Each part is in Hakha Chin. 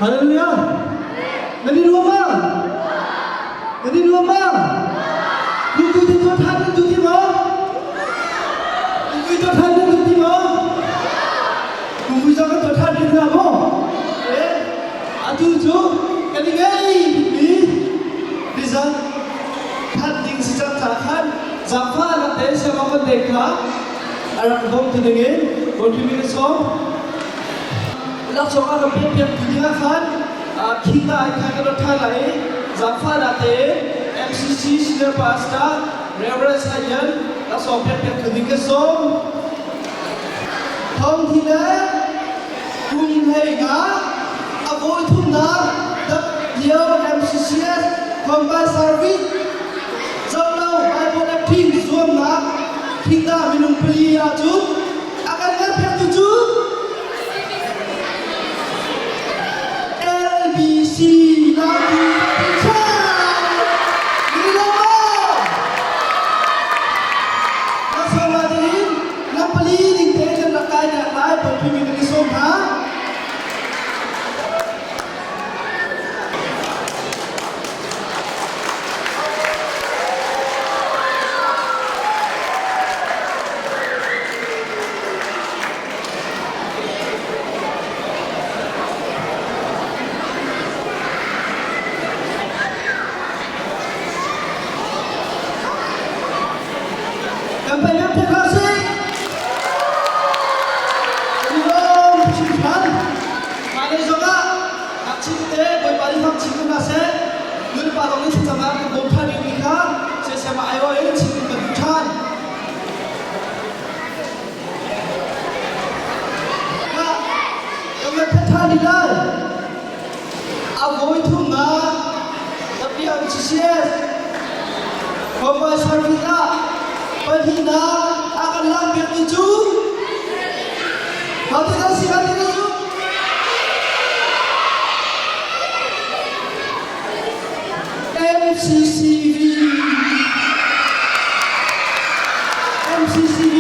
Hallelujah. Nan i nuam ma? Nan i nuam ma? Tu tu tu than nan tu ti maw? Tu tu than nan tu ti maw? Tu tu zong kan tu than ti hna maw? Eh, atu cu kan i ngei mi rizal that ding si cang ca khan zaangfah nak te siangmang kan te kha a rak bawm tu ding in Bawi ka sawm. Laksawng a ka pek tu ding ah khan khika in khan kan rak ṭhan lai i zaangfahnak tein MCC Senior Pastor Reverend Sayan laksawng pek piak tu ding ka sawm. Thong thi le kum hlei nga a vawi thumnak WTO MCCS Combined Service Zolo Bible Acting zuamnak khika minung pali ahcun a kan nganpiaktu cu LBC Lautu Napali ding te kan rak kai nak lai pawpi mi kan i sawm hna. Kan pei te hna sih. Kan hringhran. Hmailei zongah ngakchia tete Bawipa nih fak chin ko hna seh. Nu le pa zong nih thlacam ah kan bawm ṭhan rihmi kha siasem ah aiawh in chim kan duh ṭhan. Kan van phet ṭhan rih lai. A vawi thumnak WMCCS Combine Service ah pahnihnak a kan lakpiaktu cu Mate kan si mate kan cu MCCV MCCV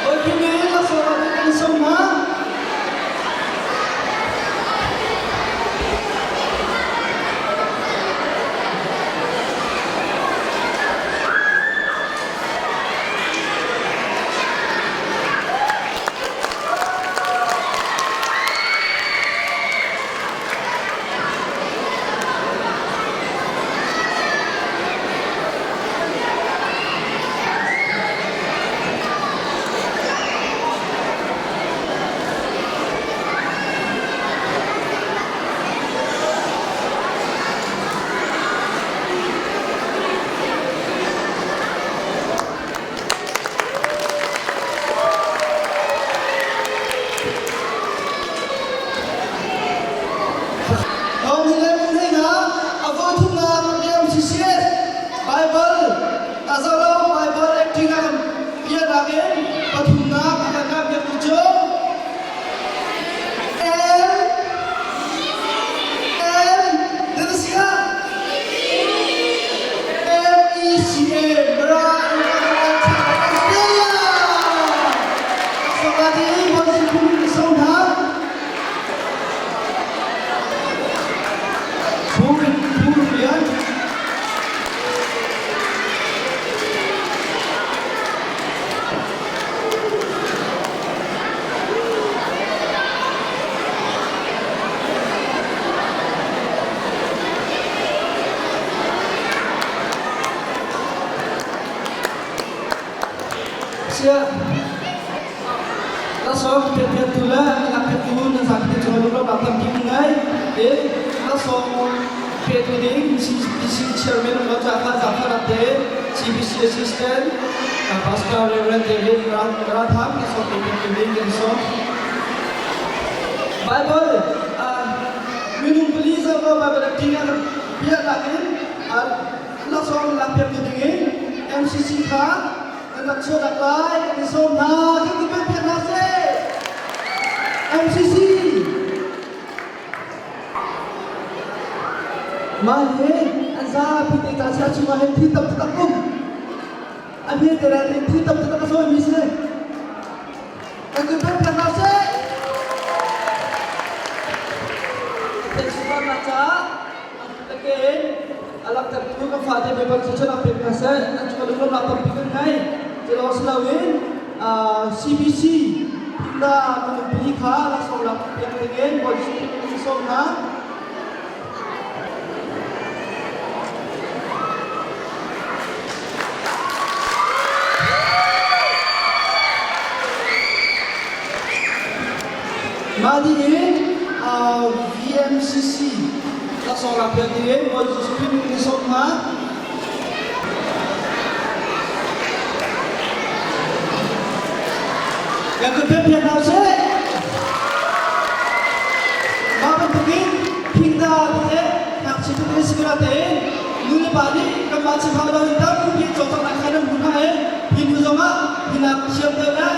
Bawi laksawng kan som hna. Bible a zalo Bible acting ah kan piahnak in pathumnak a kan ngahpiaktu cu M M na si kha M E C A Mara Australia Sokati Bonsi Khum Song Hna Phu Phu Rian Siah, laksawng piakpiaktu le lakpiaktu nan zapi te cung ah lunglawmhnak tampi kan ngei. I laksawng petu ding CBC chairman um lo caah kha zaangfahnak tein CBC assistant Pastor Reverend David Ratham laksawng petu ding kan sawm. Bible minung pali zong ko Bible acting ah biaknak in laksawng lakpiaktu ding in MCC kha kan rak chuahnak lai kan i sawm hna kan ti piak hna seh MCC Mah hi an zapi te ca chia chungah hin thil tam taktak um. A hme te le thil tam taktak a sawimi si. Kan kun pek hna seh. Pathian sunparnak caah a ke in a langhtertu kan fate Baibal cu pek hna seh. An cungah lunglawmhnak tampi kan ngei. Cu lawng si loin CBC Hinda minung kha laksawng lak pek dingin Bawi Jesuh Khrih in sawm hna. Mah dingin VMCC laksawng lak pek dingin Bawi Jesuh Khrih in sawm hna. Kan kut piak hna usih. Mah bantukin thingda tete ngakchia tete si ko tein nu le pa nih kanmah chim hau loin tampi cawlcanghnak kha nan hmu hna i hi hnu zongah hinak thiam deuh le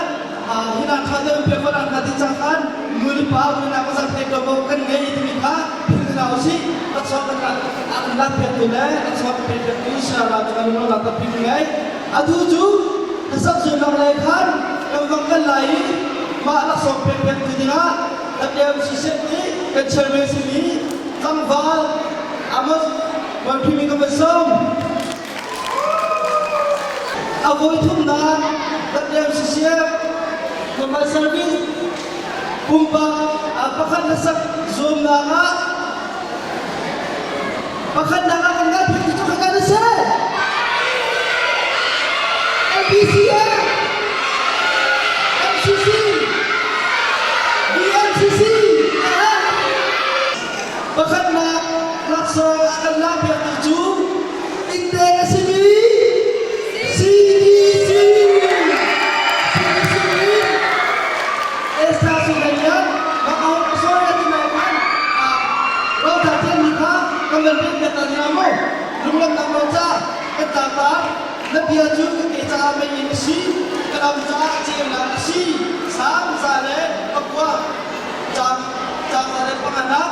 hinak ṭha deuh in piak khawhnak hnga ding ca khan nu le pa unau kan theih ko kan ngei timi kha philh hna usih. Laksawng kan an lak piaktu le laksawng pe piaktu Sarah cu kan lung tampi kan ngei. Atu cu hlasak zulnak lei khan kan vang kan lai i mah laksawng pek piaktu dingah WMCC nih kan chairman simi tlangval Amos Bawiphimi ka van sawm. A voi thumnak WMCCF Mobile Service pumpak pakhat hlasak zuamnak ah Pakhatnak ah kan ngal phun cu kan si. LBCA, MCC, BMCC, Pakhatnak laksawng a kan lakpiaktu cu innte a simi CDC. CDC nih Esther Sungaian maka sorry ati mai khan Rota tian mi kha kan van pek piak ta ding mu lunglam nak lo ca kan ta ta na bia cu ka ke caah mei in a si ka lam caah ceunak a si sang za le pakua cang cang za le panganak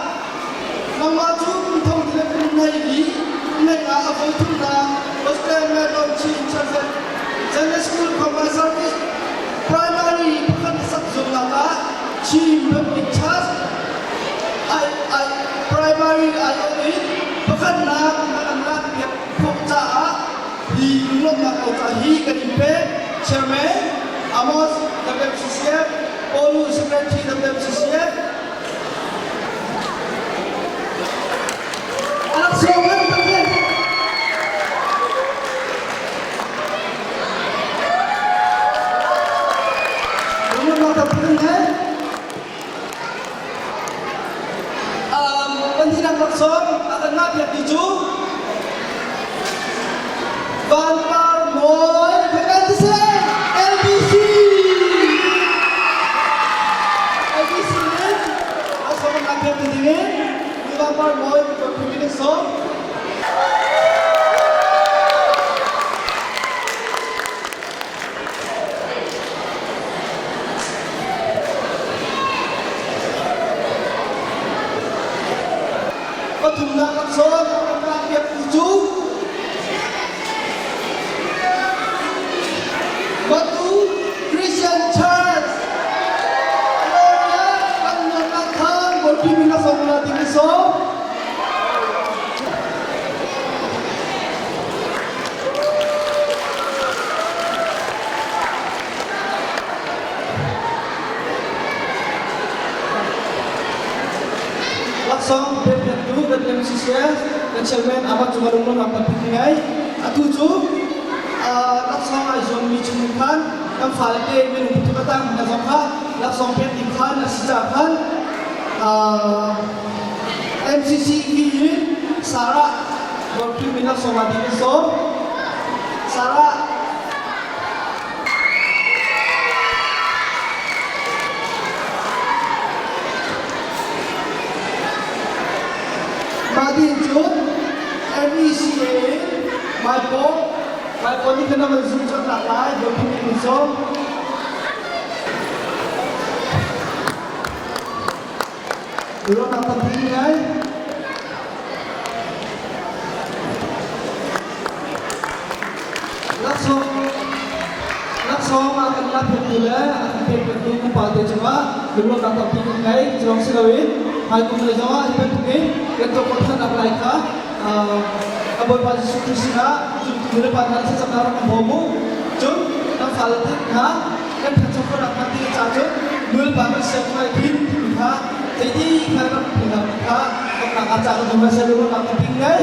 nangmah cu kum thong ti le kum nei li nei nga a voi thum na Western Melbourne Chin Church Sunday School Combined Service Primary pakhat sak zungnak ah Chin Baptist Church I, I, primary aiawh in pakhatnak na kan lak piak khawh caah hi lunglawmhnak ko ca hi kan in pek. Chairman Amos WCCF, Paulu Secretary WCCF, Anak sawm kan tak Pahnih laksawng a kan ngah piak ti cu Vanpar Mawi Phakan ti si LBC LBC in laksawng kan ngah piak ti dingin Vanpar Mawi Phakan sawm. Pathumnak laksawng kan piaktu cu Batu Christian Church Gloria kan nuamnak khan Bawipi min laksawng la ding i sawm. Laksawng pekpiaktu kan MCCS kan chairman Ahmad Cunga Lunglawmnak tampi ka ngei. Atu cu laksawng ai zuammi chung khan kan fale te minung pathum a tang hna zong kha laksawng pek ding khan a si caah khan MCC in Sarah Working min laksawng la ding in sawm. Sarah Mah ding cun MECA in Maipaw Maipaw nih khan an zum cawknak lai working min in sawm. Ruahnak tampi ngai. Laksawng laksawng a kan lak piaktu le a kan pek piaktu pupa te cungah lungrualnak tampi kan ngei. Cu lawng si loin Hmaikum lei zongah hi bantukin kan tuah khawh ṭhannak lai kha a Bawipa Jesuh Khrist sinah zumtu nu le pa hna thlacamnak rak kan bawm u. Cun kan fale kha kan ṭhancho khawhnak hnga ti ca cun nu le pa kan siang ngai thin timi kha zeiti kha rak phun kha bawmhnak ah ca kan um lai ruahnak kan ping ngei.